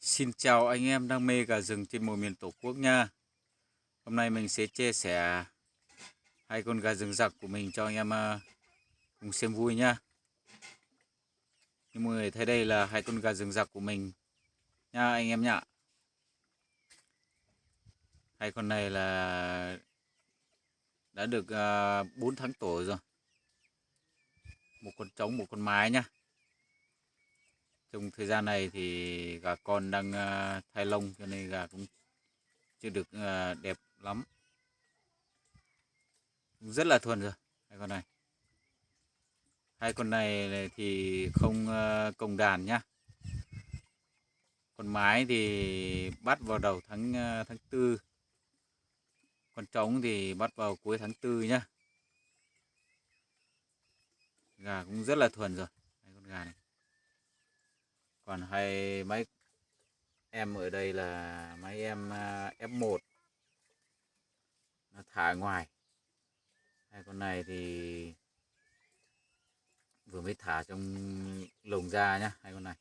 Xin chào anh em đam mê gà rừng trên mọi miền Tổ quốc nha. Hôm nay mình sẽ chia sẻ hai con gà rừng giặc của mình cho anh em à, cùng xem vui nhá. Như mọi người thấy đây là hai con gà rừng giặc của mình nha anh em nhá. Hai con này là đã được à, bốn tháng tuổi rồi. Một con trống, một con mái nhá. Trong thời gian này thì gà con đang à, thay lông cho nên gà cũng chưa được à, đẹp lắm. Cũng rất là thuần rồi hai con này. Hai con này thì không à, cộng đàn nhá. Con mái thì bắt vào đầu tháng à, tháng tư. Con trống thì bắt vào cuối tháng tư nhá. Gà cũng rất là thuần rồi. Hai con gà này. Còn hai mấy em ở đây là mấy em à, F một. Nó thả ở ngoài. Hai con này thì vừa mới thả trong lồng ra nhá, hai con này.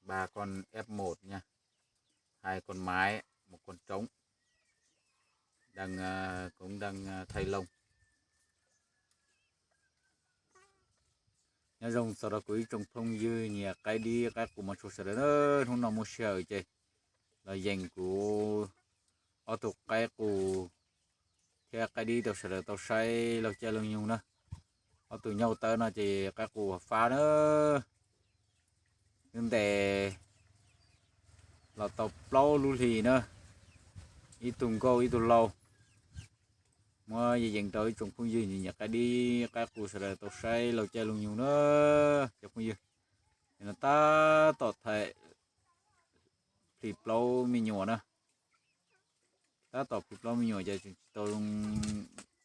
Ba con F một nha. Hai con mái, một con trống. Đang à, cũng đang à, thay lông. Nyob zoo txog rau kuv ib tsoom phooj ywg nyiam qaib dib qaib qus mos tshua sawv daws na, hnub no muaj sij hawm ces los yees kuv ob tug qaib qus thiab qaib dib rau sawv daws tau saib laug caij laug nyoog na. Ob tug nyuj tawb no ces qaib qus fab na. Twb ntes los tau plaub lub hlis na, ib tug nkauj ib tug laus. Muab yees rau ib tsoom phooj ywg nyiam qaib dib qaib qus sawv daws tau saib laug caij laug nyoog na cov phooj ywg. No tab tom thais plhis plaub me nyuam na. Tab tom plhis plaub me nyuam ces tseem tsis tau zoo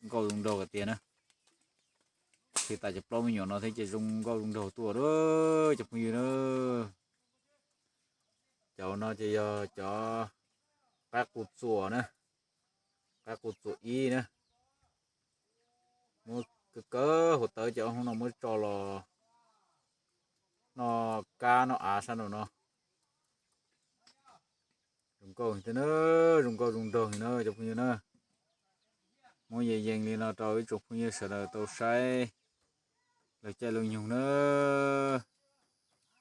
nkauj zoo nraug hais tias na. Plhis tas cov plaub me nyuam no thiab ces zoo nkauj zoo nraug tuaj a cov phooj ywg na. Cov no ces yog cov qaib qus txuas na, qaib qus txuas ib na. Muab kawg kawg hauv tawb ces ob hnub no muab tso los noj kab noj av sab nraum no. Zoo nkauj thiab na, zoo nkauj zoo nraug li na cov phooj ywg na. Muab yees yees li no rau ib tsoom phooj ywg sawv daws tau saib laug caij laug nyoog na.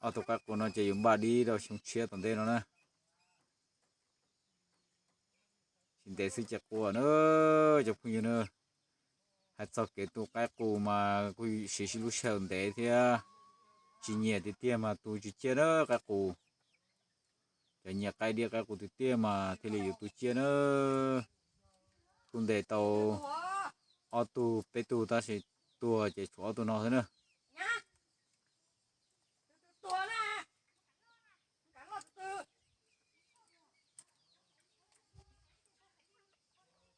Ob tug qaib qus no ces yus npaj dib rau xyoo tshiab tom ntej no na. Tsis ntev xwb ces quaj na cov phooj ywg na. Hais txog kev tu qaib qus mas kuj siv sib lub sij hawm ntev thiab. Tsis nyiam tiag tiag mas tu tsis ciaj na qaib qus. Cov nyiam qaib dib qaib qus tiag tiag mas thiaj li yuav tu ciaj na. Kuj ntes tau ob tug peb tug tab sis tuag ces tshuav ob tug no xwb na.